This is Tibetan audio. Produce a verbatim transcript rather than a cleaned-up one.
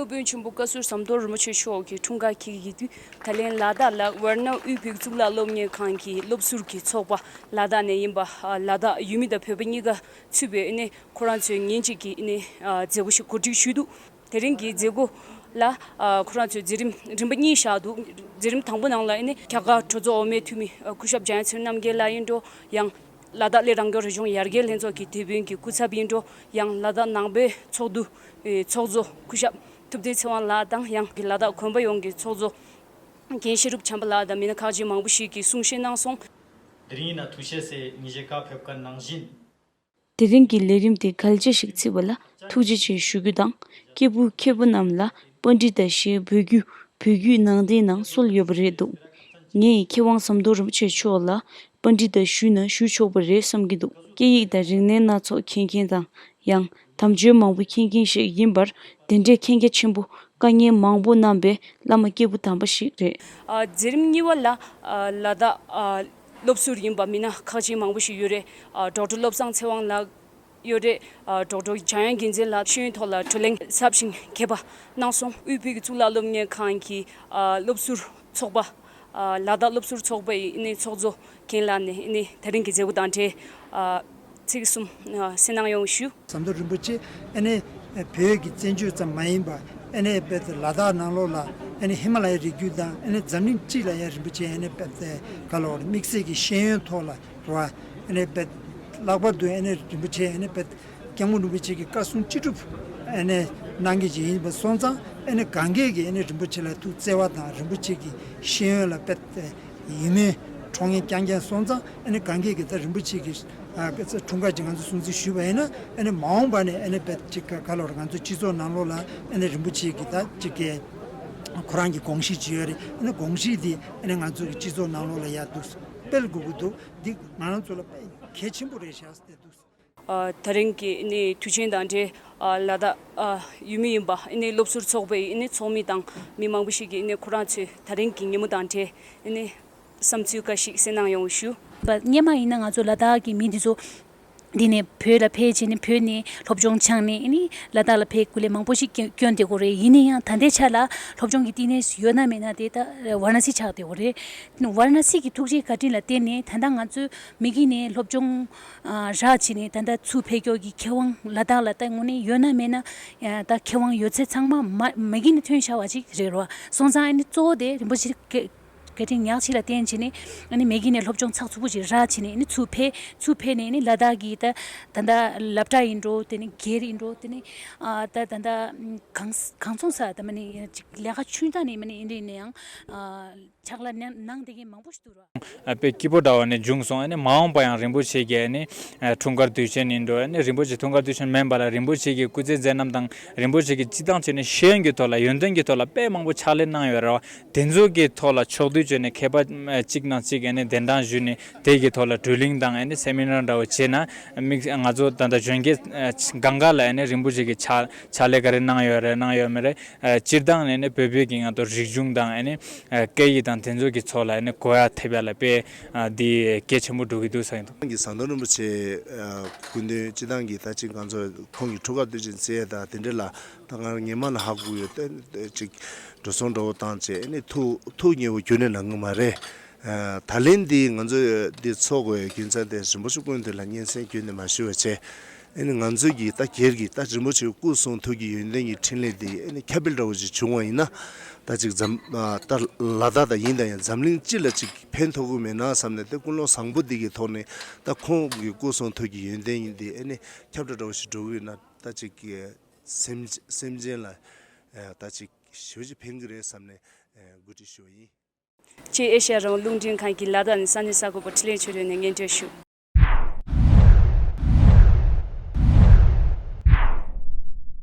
སློབ་དཔོན་ཆེན་པོ་བཀའ་ཟུར་ཟམ་གདོང་རིན་པོ་ཆེ་མཆོག་གིས་འཁྲུངས་སྐར་འཁེལ་གྱི་དུས། ད་ལན་ལ་དྭགས་ལ་ཝར་ན་དབུས་བོད་ཀྱི་གཙུག་ལག་སློབ་གཉེར་ཁང་གི་སློབ་ཟུར་གྱི་ཚོགས་པ་ལ་དྭགས་ནས་ཡིན་པ། ལ་དྭགས་ཡུལ་མི་དང་བོད་པ་གཉིས་ཀ་ཚུད་པའི་ཨ་ནི་ཁོ་རང་ཚོའི་ཉིན་གཅིག་གི་ཨ་ནི་མཛད་སྒོ་ཞིག་གོ་སྒྲིག་ཞུས་འདུག་དེ་རིང་གི་མཛད་སྒོ་ལ་ཁོ་རང་ཚོས་མཛད་རིམ་རིམ་པ་གཉིས་བཞག་འདུག་མཛད་རིམ་དང་པོ་ནང་ལ་ཨ་ནི་རྒྱ་གར་གྲོས་ཚོགས་འོག་མའི་འཐུས་མི་སྐུ་ཞབས་འཇམ་དབྱངས་ཚེ་རིང་རྣམ་རྒྱལ་ལགས་ཡིན་འགྲོ། ཡང་ལ་དྭགས་གླེ་རང་སྐྱོང་རི་ལྗོངས་ཡར་རྒྱས་ལྷན་ཚོགས་ཀྱི་དེད་དཔོན་གྱི་སྐུ་ཚབ་ཡིན་འགྲོ། ཡང་ལ་དྭགས་ནང་པའི་ཚོགས་འདུ་ཚོགས་གཙོ་སྐུ་ཞབས་ཐུབ་བསྟན་ཚེ་དབང་ལགས་དང་། ཡང་ལ་དྭགས་དགོན་པ་ཡོངས་ཀྱི་ཚོགས་གཙོ་རྒན་ཤེས་རབ་བྱམས་པ་ལགས་དང་མི་སྣ་ཁག་ཅིག་མང་པོ་ཞིག་གིས་གསུང་བཤད་གནང་སོང་། དེ་རིང་ཡིན་ན་ཐུགས་རྗེ་ཆེ་ཟེར་ཉིན་ཤས་ཁ་ཕེབས་ཀ་ནང་བཞིན། དེ་རིང་གི་ལས་རིམ་དེ་གལ་ཆེ་ཞིག་བརྩིས་པ་ལ་ཐུགས་རྗེ་ཆེ་ཞུ་རྒྱུ་དང་། སྐྱེས་བུ་མཁས་པ་རྣམས་ལ་པཎྜི་ཏ་ཞེས་འབོད་རྒྱུ་བོད་བརྒྱུད་ནང་བསྟན་ནང་སྲོལ་ཡོད་པ་རེད་འདུག་ངས་མཁས་དབང་ཟམ་གདོང་རིན་པོ་ཆེ་མཆོག་ལ་པཎྜི་ཏ་ཞུས་ན་ཞུ་ཆོག་པ་རེད་བསམ་གྱི་འདུག་སྐད་ཡིག་དང་རིག་གནས་སྣ་ཚོགས་མཁྱེན་མཁན་དང་། ཡང་དམ་ཆོས་མང་པོ་མཁྱེན་མཁན་ཞིག་ཡིན་པར། དེ་འདྲའི་མཁྱེན་རྒྱ་ཆེན་པོ་དཀའ་ངལ་མང་པོ་གནང་པའི་བླ་མ་སྐྱེས་བུ་དམ་པ་ཞིག་རེད། ཨ། མཛད་རིམ་གཉིས་པ་ལ། ཨ། ལ་དྭགས། ཨ། སློབ་ཟུར་ཡིན་པ་མི་སྣ་ཁག་ཅིག་མང་པོ་ཞིག་ཡོད་རེད། ཨ། ཌོག་ཊར་བློ་བཟང་ཚེ་དབང་ལགས་ཡོད་རེད། ཨ། ཌོག་ཊར་འཇམ་དབྱངས་རྒྱལ་མཚན་ལགས་ཤེས་ཡོན་ཐོག་ལ་བགྲོ་གླེང་ཟབ་ཞིང་རྒྱས་པ་གནང་སོང་། དབུས་བོད་ཀྱི་གཙུག་ལག་སློབ་གཉེར་ཁང་གི། ཨ། སློབ་ཟུར་ཚོགས་པ། ཨ། ལ་དྭགས་སློབ་ཟུར་ཚོགས་པའི་ཨ་ནི་ཚོགས་གཙོ་རྒན་ལགས་ནས་ཨ་ནི་ད་རིང་གི་མཛད་སྒོ་དང་འབྲེལ། ཨ། ཚིག་གསུམ། ཨ། གསན་གནང་ཡོང་ཞུ། ཟམ་གདོང་རིན་པོ་ཆེ་ཨ་ནི་བོད་ཀྱི་བཙན་བྱོལ་ཙམ་མ་ཡིན་པ། ཨ་ནི་བོད་ལ་དྭགས་ནང་ལོགས་ལ་ཨ་ནི་ཧི་མ་ལ་ཡའི་རི་རྒྱུད་དང་ཨ་ནི་འཛམ་གླིང་སྤྱི་ལ་ཡང་རིན་པོ་ཆེ་ཨ་ནི་བོད་ག་ལ་བར་དམིགས་བསལ་གྱི་ཤེས་ཡོན་ཐོག་ལ་རེད་བ། ཨ་ནི་བོད་ལྷག་པར་དུ་ཨ་ནི་རིན་པོ་ཆེ་ཨ་ནི་བོད་སྐྱབས་མགོན་རིན་པོ་ཆེ་གི་བཀའ་གསུང་ཅི་སྒྲུབ་ཨ་ནི་གནང་མཁན་ཅིག་ཡིན་པ་སོང་ཙང་། ཨ་ནི་གང་གས་ཀྱིས་ཨ་ནི་རིན་པོ་ཆེ་ལ་ཐུགས་བརྩེ་བ་དང་རིན་པོ་ཆེ་གི་ཤེས་ཡོན་ལ་བོད་ཡིད་སྨོན་འཁྲུངས་མཁན་རྐྱང་རྐྱང་སོང་ཙང་། ཨ་ནི་གང་གས་ཀྱིས་ད་རིན་པོ་ཆེ་གི་ཨ་འཁྲུངས་སྐར་ཅིག་ང་ཚོ་སྲུང་བརྩི་ཞུས་པ་ཡིན་ན། ཨ་ནི་མ་འོངས་པ་ནས་ཨ་ནི་བོད་ཅིག་ག་ལ་བར་ང་ཚོའི་སྤྱི་ཚོགས་ནང་ལོགས་ལ་ཨ་ནི་རིན་པོ་ཆེ་གི་ད་ཅིག་གི་ཁོ་རང་གི་དགོངས་གཞི་ཅིག་ཡོད་རེད། ཨ་ནི་དགོངས་གཞི་འདི་ཨ་ནི་ང་ཚོ་གི་སྤྱི་ཚོགས་ནང་ལོགས་ལ་ཡར་འདུག་སྤེལ་དགོས་ཀྱི་འདུག་འདི་ང་རང་ཚོ་ལ་དཔེ་གལ་ཆེན་པོ་རེད་ཤག་ཟེར་འདུག་ཨ། ད་རིང་གི་ཨ་ནི་དུས་ཆེན་དང་འབྲེལ། ཨ། ལ་དྭགས། ཨ། ཡུལ་མི་ཡིན་པ་ཨ་ནི་སློབ་ཟུར་ཚོགས་པའི་ཨ་ནི་ཚོགས་མི་དང་མི་མང་པོ་ཞིག་གིས་ཨ་ནི་ཁོ་རང་ཚོའི་ད་རིང་གི་ཉིན་མོ་དང་འབྲེལ་ཨ་ནི་བསམ་ཚུལ་འགའ་ཞིག་གསན་གནང་ཡོང་ཞུ། པ། སྔོན་མ་ཡིན་ན་ང་ཚོ་ལ་དྭགས་ཀྱི་མི་འདི་ཚོ་འདི་ནས་བོད་ལ་ཕེབས་བྱས་ནས་བོད་ནས་སློབ་སྦྱོང་སྦྱངས་ནས་ཨ་ནི་ལ་དྭགས་ལ་ཕེབས་སྐུ་ལས་མང་པོ་ཞིག་བསྐྱོན་བསྐྱོན་བསྡད་ཀྱི་ཡོད་རེད། ཡིན་ན་ཡང་ད་ལྟའི་ཆ་ལ་སློབ་སྦྱོང་གི་བསྟི་གནས་ཡོད་ན་མེད་ན་དེ་ད་ཝཱ་ར་ཎ་སི་ཆགས་བསྡད་ཀྱི་ཡོད་རེད། ཝཱ་ར་ཎ་སི་གི་ཐུགས་རྗེ་བཀའ་དྲིན་ལ་བརྟེན་ནས་ད་ལྟ་ང་ཚོ་མ་གི་ནས་སློབ་སྦྱོང་ཨ། རག་བྱས་ནས་ད་ལྟ་ཚུར་ཕེབས་མཁན་གྱི་མཁས་དབང་ལ་དྭགས་ལ་ད་དངོས་གནས་ཡོད་ན་མེད་ན། ཨ། ད་མཁས་དབང་ཡོད་ཚད་ཚང་མ་མ་མ་གི་ནས་ཐོན་བཞག་པ་ཅིག་རེད་རོ། སོང་ཙང་ཨ་ནི་གཙོ་བོ་དེ་རིན་པོ་ཆེ་བཀའ་བཀའ་དྲིན་ཉག་གཅིག་ལ་བརྟེན་བྱས་ནས་ཨ་ནི་མ་གི་ནས་སློབ་སྦྱོང་ཚགས་ཚུད་པོ་ཅིག་རག་བྱས་ནས་ཨ་ནི་ཚུར་ཕེབས་ཚུར་ཕེབས་ནས་ཨ་ནི་ལ་དྭགས་ཀྱི་ད་ད་ལྟ་སློབ་གྲྭ་ཡིན་འགྲོ། དེ་ནས་སྒེར་ཡིན་འགྲོ། དེ་ནས་ཨ། ད་ད་ལྟ་གང་གང་ཚོང་ས་ད་མ་ནི་ཅིག་ལས་ཀ་ཆུང་ཙག་ནས་མ་ནི་ཨིན་རེད་ནའང་། ཨ། ཕྱག་ལས་གནང་གནང་བསྡད་མཁན་མང་པོ་ཞིག་འདུག་ར། དཔེ་སྐྱིད་པོ་འདྲ་བ་ནས་བྱུང་སོང་། ཨ་ནི་མ་འོངས་པ་ཡང་རིན་པོ་ཆེ་གིས་ཨ་ནི་འཁྲུངས་སྐར་དུས་ཆེན་ཡིན་འགྲོ། ཨ་ནི་རིན་པོ་ཆེ་འཁྲུངས་སྐར་དུས་ཆེན་མིན་པ་ལ་རིན་པོ་ཆེ་གི་སྐུ་ཚེ་མཛད་རྣམ་དང་རིན་པོ་ཆེ་གི་སྤྱི་བཏང་བྱས་ནས་ཤེས་ཡོན་གྱི་ཐོག་ལ་ཡོན་ཏན་གྱི་ཐོག་ལ་དཔེ་མང་པོ་ཕྱག་ལས་གནང་ཡོད་རེད་བ། དེ་ཚོ་གི་ཐོག་ལ་ཕྱོགས་བསྡུས་བྱས་ནས་མཁས་པ་གཅིག་ནང་གཅིག་ཨ་ནི་གདན་དྲངས་ཞུས་ནས་དེ་གི་ཐོག་ལ་བགྲོ་གླེང་དང་ཨ་ནི་སེ་མི་ནར་འདྲ་བོ་བྱས་ན། དམིགས་ང་ཚོ་ད་ལྟ་གཞོན་སྐྱེས་སྒང་ག་ལ་ཨ་ནི་རིན་པོ་ཆེ་གི་ཕྱག་ཕྱག་ལས་ག་རེ་གནང་ཡོད་རེད་གནང་ཡོད་མེད་རེད། ཨ། སྤྱིར་བཏང་ནས་ནི་བོད་བོད་ཀྱི་ང་ཚོ་རིག་གཞུང་དང་ཨ་ནི་ཨ་སྐད་ཡིག་དང་དེ་ཚོ་གི་ཐོག་ལ་ཨ་ནི་གོ་ཡ་ཐེབས་ཡ་ལ་དཔེ་ཨ་འདི་གལ་ཆེན་པོ་འགྲོ་གི་འདུག་བསམ་གྱི་འདུག་ཁོང་གི་ཟམ་གདོང་རིན་པོ་ཆེ་ཨ་སྐུ་མདུན་སྤྱིར་བཏང་གི་ད་ཅིག་ང་ཚོ་ཁོང་གི་འཁྲུངས་སྐར་དུས་ཆེན་བརྩི་ཡ་དང་དེ་འདྲ་ལ་ད་ང་རང་སྔོན་མ་ལ་ཧ་གོ་ཡོད། ད་ཅིག་འགྲོ་སོང་འདྲ་བོ་བཏང་བྱས་ཨ་ནི་ཐུགས་ཐུགས་མཉེས་པོ་ཁྱོན་ནས་གནང་གི་མ་རེད། ཨ། ད་ལན་འདི་ང་ཚོས་འདི་འཚོགས་དགོས་རྒྱུ་མཚན་དེ་རིན་པོ་ཆེ་སྐུ་མདུན་ལ་སྙན་སེང་ཁྱོན་ནས་མ་ཞུ་བ་བྱས། ཨ་ནི་ང་ཚོས་ཀྱི་ད་སྒེར་གྱི་ད་རིན་པོ་ཆེའི་སྐུ་གསུང་ཐུགས་ཀྱི་ཡོན་ཏན་གྱི་འཕྲིན་ལས་འདི་ཨ་ནི་ཁྱབ་སྤེལ་འདྲ་བོ་ཅིག་བྱུང་བ་ཡིན་ན། ད་ཅིག་འཛམ་ཨ་ད་ལ་དྭགས་ད་ཡིན་ད་ཡང་འཛམ་གླིང་སྤྱི་ལ་ཅིག་ཕན་ཐོགས་ཀྱི་མེད་ན་བསམ་ནས། དེ་ཀུན་སློང་བཟང་པོ་འདི་གི་ཐོག་ནས་ད་ཁོང་གི་སྐུ་གསུང་ཐུགས་ཀྱི་ཡོན་ཏན་འདི་ཨ་ནི་ཁྱབ་བསྒྲགས་འདྲ་བོ་ཞིག་འགྲོ་གི་ཡོད་ན། ད་ཅིག་གི་སེམས་སེམས་ཅན་ལ་ཨ་ད་ཅིག་ཞེ་པོ་ཅིག་ཕན་གྱི་རེད་བསམ་ནས་ཨ་གོ་སྒྲིག་ཞུ་བ་ཡིན། ཅེས་ཨེ་ཤ་ཡ་རང་དབང་རླུང་འཕྲིན་ཁང་གི་ལ་དྭགས་ནས་ས་གནས་གསར་འགོད་པ་འཕྲིན་ལས་ཆོས་སྒྲོན་ནས་སྙན་སྒྲོན་ཞུ།